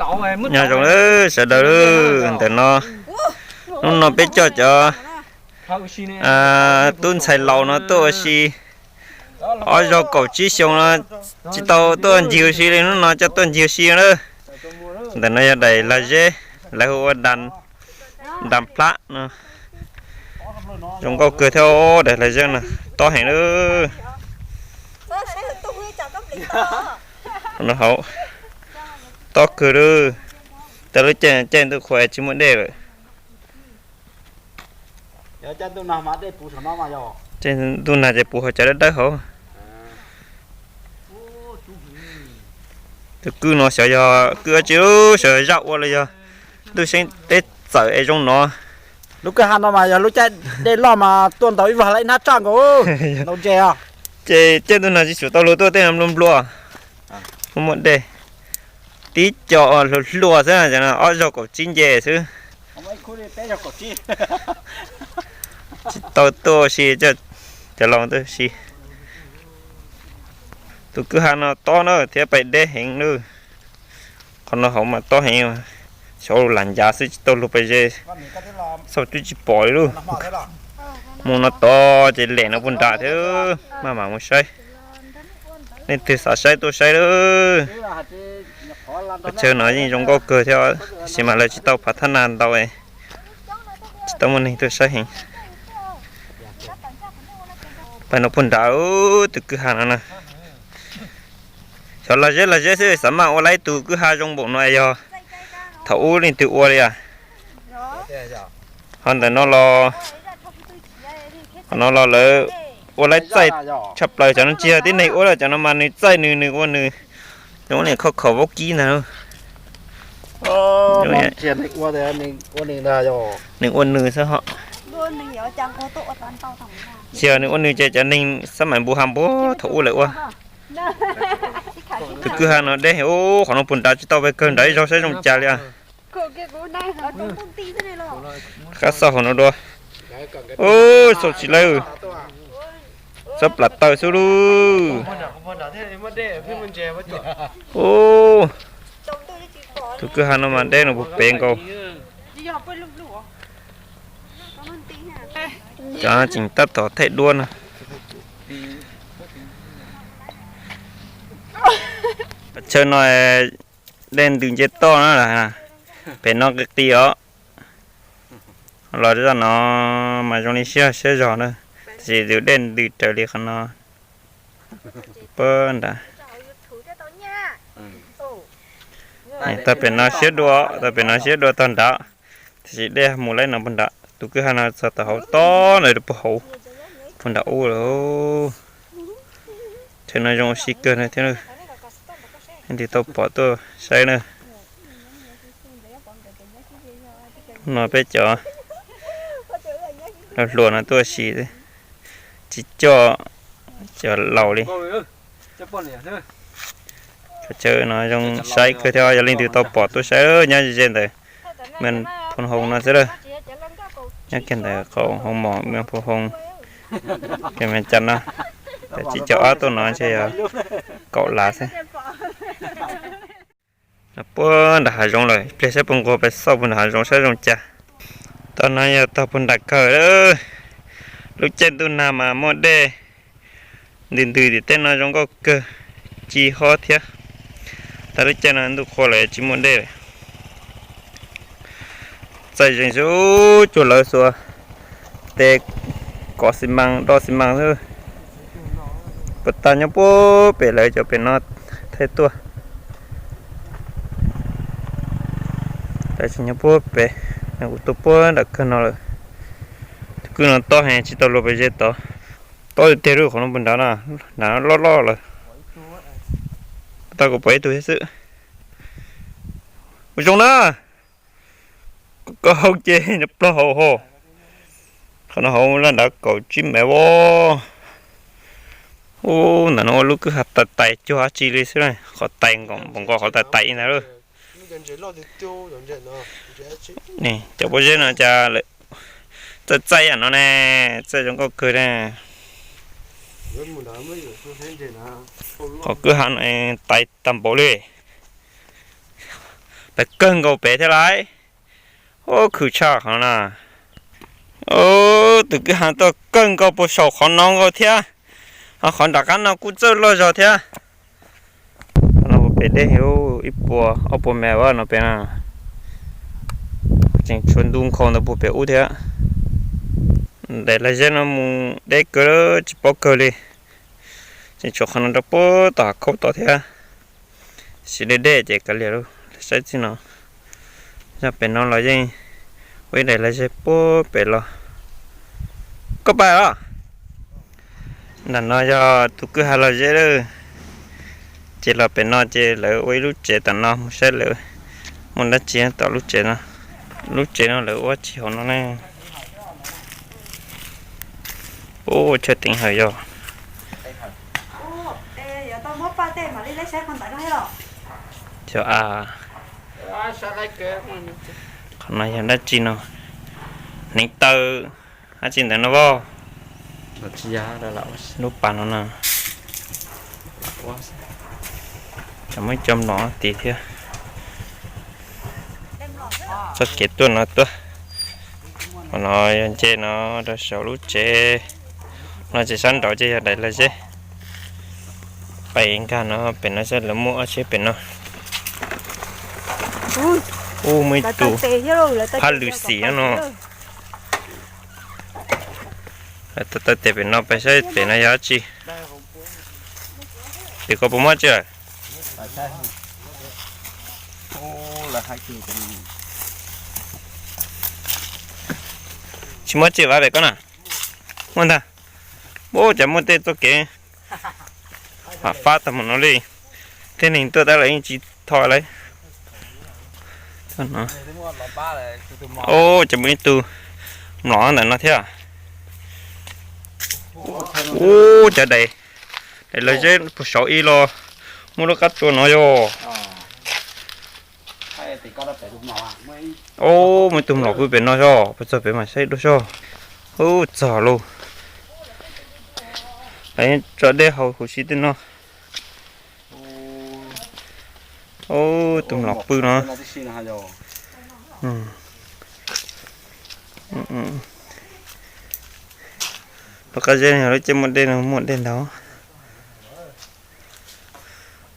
Nyob zoo lawm sawv daws lawm, ntawm no hnub no peb coj cov tub ntxhais laus no tuaj ua si ob zaug kaum tsib xyoo no tsis tau tuaj ncig ua si li, hnub no coj tuaj ncig ua si na. Ntawm no yog daim lag zeb, lawv hu ua dam plab no. Zoo nkauj kawg thiab, daim lag zeb no tob heev lawm. No hauv tob kawg lawm. Tau lub caij caij ntuj qhua tsis muaj dej lawm. Caij ntuj nag ces puv hauv cov dawb dawb hauv. Tus kwj no xyov yog kwj dab tsi, xyov yog zaj ua los yog ntuj seeb teb txawm es zoo no. Lub kwj ha no mas yog lub caij dej loj mas tuaj ntaus ib vag lawm ib hnab tsaj nkaus, ntaus ntses os. Ces caij ntuj nag tsis tshua tau luag tuaj tej no nplua nplua, muaj dej. Tib co hluas hluas xwb, ob zaug kaum tsib nce xwb. Tsis tau tuaj si, cov laus tuaj si. Tus kwj ha no tob na thiab pais deb heev na. Qhov no hauv mas tob heev, xyov lam ncav xwb tsis tau luag pais ze, xauj twb tsis pom li lauj. Mus no tod ces lem no puag nram thiab, maj mam mus saib. Leej twg xav saib tuaj saib lawm. Pes tsawg no yeej zoo nkauj kawg thiab, tiam sis mas lawv tsis tau phav thab nas ntau, tsis tau muaj neeg tuaj saib heev. Pais no puag nram tus kwj ha no na. Xyov lag zeb lag zeb xwb xav maj ua laib tus kwj ha zoo npaum no yog thaum ub leej twg ua li as. Ho ntawm no los, qhov no los lawv ua laib txaij tshaj plaws, cov no tsis yog tib neeg ua lawm, cov no mas nws txaij nws, nws ua nws, zoo li khauj khaum vaub kib ntag. Nws ua nws xwb ho. Tsis yog nws ua nws ces cov neeg xab maim npu ha npu thaum ub lawm ua. Tus kwj ha no deb heev, qhov no puag nrad tsis tau pes kawg nrad ib zaug saib zoo cas li. Qab xauj hauv no dua. Xauj tsis laib, xauj plas taw xwb lauj. Tus kwj ha no mas deb no puag pem nkaus. Cov tseem tab tom thaij duab no. Chaw no dej ntws nce toj na, pem no qis qis os. Los zaj no mas zoo li siab siab zog na, tiam sis tus dej ntws raws li qhov no puag nrad. Tag pem no siab dua, tag pem no siab dua tog nrad, tiam sis dej mus laib no puag nrad. Tus kwj ha no txog tom hauv tod ntawd puag hauv, puag nram ub lawm. Chaw no zoo ua si kawg no thiab, leej twg tau pom tuaj saib na. No peb cov hluas no tuaj ua si, tsis coj cov laus li. Chaw no zoo saib kawg thiab, yog leej twg tau pom tuaj saib nyob ze ntawm Mes Phu Hoo no xwb lawm. Nyob kiag ntawm qaum hoo mom Mes Phu Hoo, kiag Mes Cas no. Tsis coj ob tuaj no ntshe yog kaum lav xwb. Puag nram hav zoov lawm, ib pliag saib puas nquag pes xauj puag nram hav zoov saib zoo cas. Tog no yog tog puag nram kawg. Lub caij ntuj nag mas muaj dej ntws ntws tim tej no zoo nkauj kawg, ci hob thiab. Tag lub caij no ntuj qhua lawm tsis muaj dej lawm. Txaij zeeg xwb, cuag lawv xuas tes kov xi mas, do xi mas xwb. Puag ta nyob puag pem lawv cov pem no thaij tuaj. Lawv tseem nyob puag pem, kuv tuaj puag nram kawg no lawm. Tus kwj no tob heev tsis tau luag pes ze tod. Tob tiag tiag lub qhov no puag nrad na, nrad loj loj lawm. Puag ta kuv pom ib tug thiab xwb. Ua zoo na. Koj hau ces nws plaub hau ho. Qhov no hauv laj nrad kaum tsib mev as. Ub, ntawm no ua lub kwj ha tais tais cuag dab tsi li xwb na, qhov tais nkaus npaum nkaus qhov tais tais ib ntag lauj. Cov pob zeb no cas txaij txaij yam no ne, txaij zoo nkauj kawg ne. Qhov kwj ha no tais tag npaum li. Pem kawg nkaus pem thiab lauj. Ub, khwv tshaj qhov no na. Ub, tus kwj ha tuaj kawg nkaus puag saum qhov no nkaus thiab. Ho qhov nram qab no kuj txawj loj zog thiab. Qhov no puag pem deb heev, ib puas ob puas mev no pem na. Tseem tshuav ntu nkhaus ntawd puag pem ub thiab. Daim lag zeb no mus deb kawg tsis paub kawg li. Tseem tshuav qhov no rau puag tom hav khaub tod thiab. Sim deb deb ces kav liam lauj, saib txij no. Yog pem no los yeej ua ib daim lag zeb puag pem los. Koj pais los? Nram no yog tus kwj ha los zeb lawm. Ces los pem no ces lawv ua ib lub tsev tom no, mus saib lawv muaj dab tsi tom lub tsev no. Lub tsev no lawv ua tsis hauv no ne. Ub, chaw teev hawm yog. Cov a, qhov no yog dab tsi no? Hneev taw dab tsi ntawd no voj. Lub pas no na. Cov muaj cov mlom tid thiab. Txoj kev tuaj no tuaj. Qhov no yog nce no rau saum lub tsev. No ces sab nraud ces yog daim lag zeb. Pais nkag no pem no saib lawv muaj ob tsheb pem no. Ub, muaj ib tug phab lwm xim no. Lawv taw taw tes pem no pais saib pem no yog dab tsi. Pem koj puas muaj tsi lawm? Tsis muaj tsi vas pem koj na. Muaj ntag. Ub, cas muaj tej txoj kev fab tag mus no li. Tej neeg tuaj tab lawv yeej tsis tho lawm. Ub, cas muaj ib tug mlom ntawm no thiab. Ub, cov daim, daim lag zeb puag saud ib los muaj lub qab tsua no yog. Ub, muaj ib tug mlom pw pem no yog, puag txog pem mas saib dua soj. Ub, txog lauj. Tso dej haus huv si tej no. Ub, tus mlom pw no. Lub qab zeb no yog lub caij muaj dej no, muaj dej ntau.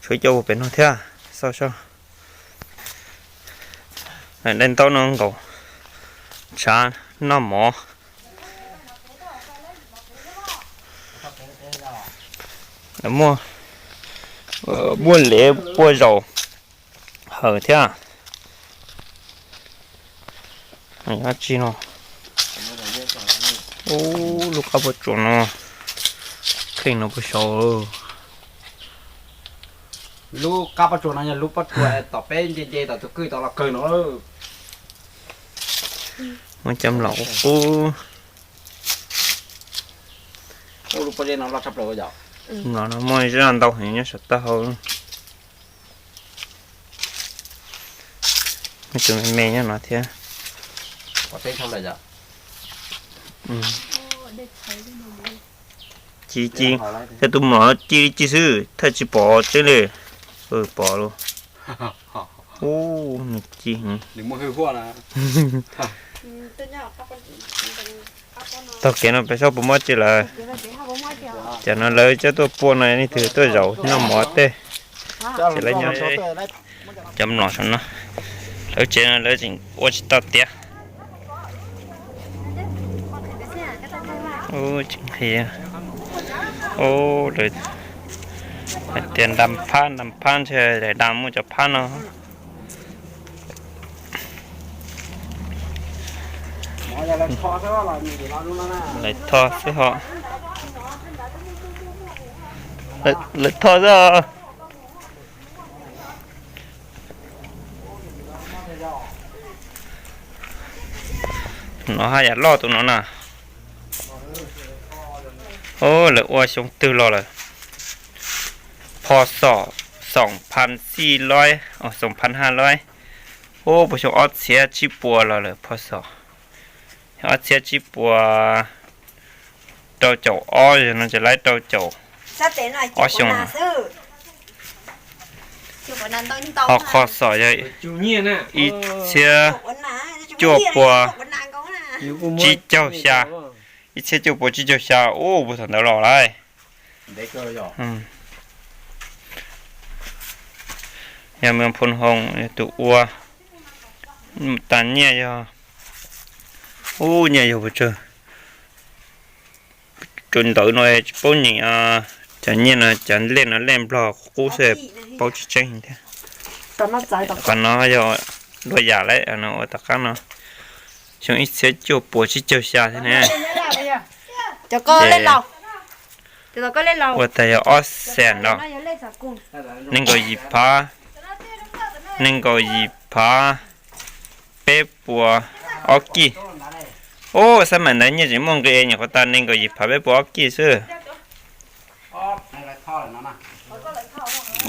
Tshuav cov ua pem no thiab, xauj soj. Dej ntaub no nkaus, tshav noj mov. Muaj, muaj lev puag zaum hawm thiab. Dab tsi no? Ub, lub qab puag tsuas no, kheej no puag saud. Lub qab pob tsuas no yog lub pob tsuas tom peb nce nce tom tus kwj tom los kawg no. Muaj cov mlom qub qub. Lub pob zeb no loj tshaj plaws yom. Mlom no muaj zaj ntau heev nyob saum taub hau. Muaj tus me me nyob no thiab. Ci ci, yog tus mlom no ci li ci xwb, thawj tsis pom tseeb li. Pom lauj. Ub, nws ci. Taug kev no peb saib puas muaj tsi lawm. Cov no lawv coj tuaj pua no, leej twg tuaj zaum noj mov tej. Ces lawv nyob cov mlom saum no. Lawv tsev no lawv tseem ua tsis tau tiav. Ub, tsis nqhis. Ub, hais tias nram phab, nram phab ntshe daim dam muaj cov phab no. Lawv tho xwb ho. Lawv tho xwb. No haj yam loj tus no na. Ub, lawv ua xyoo twg los lawm. Pho xom xoom phan xij loib, xoom phan haj loib. Ub, puas xyoo ob txhiab tsib puas los lawm pho xom. Ob txhiab tsib puas rau caum ob, yog no ces laib rau caum ob xyoo. Ho qhov xom yog ib txhiab cuaj puas tsib caug xya, ib txhiab cuaj puas tsib caug xya. Ub, puag thaum ntawd los lawm. Yog Mus Phoo Hoo yog tus ua, tas nyiaj yog, ub, nyiaj yog puas tsawg. Tus ntawd no tsis paub nyeem, cov nyiaj no cov lej no lej Nplog qub xwb, paub tsis tseeb thiab. Qhov no yog dua yam lawm no, ua tom qab no xyoo ib txhiab cuaj puas tsib caug xya thiab ne. Ua tas yog ob xees no, nees nkaum yim phav, nees nkaum yim phav peb puas ob kij. Ub, xab maim ntawd nyiaj tseem muaj nqi, nyuam qhuav tas nees nkaum yim phav peb puas ob kij xwb.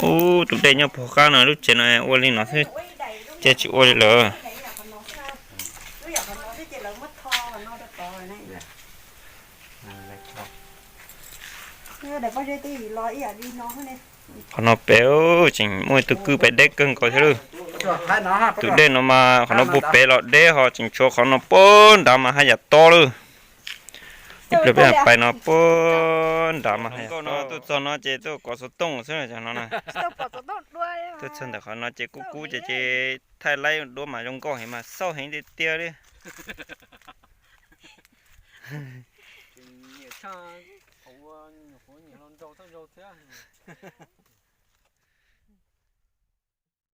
Ub, tus dej nyob puag qab no, lub tsev no ua li no xwb, ces tsis ua li lawm. Qhov no pem tseem muaj tus kwj pem deb kawg nkaus thiab lawm. Tus dej no mas qhov no puag pem los deb, ho tseem tshuav qhov no puag nrad mas haj yam tob lawm. Ib pliag peb pais no puag nrad mas haj yam tob. Tuaj txog no ces tuaj kov xov tooj xwb no. Tuaj txog ntawm qhov no ces kub kub ces, ces thaij laib duab mas zoo nkauj heev mas xauj heev tiag tiag li.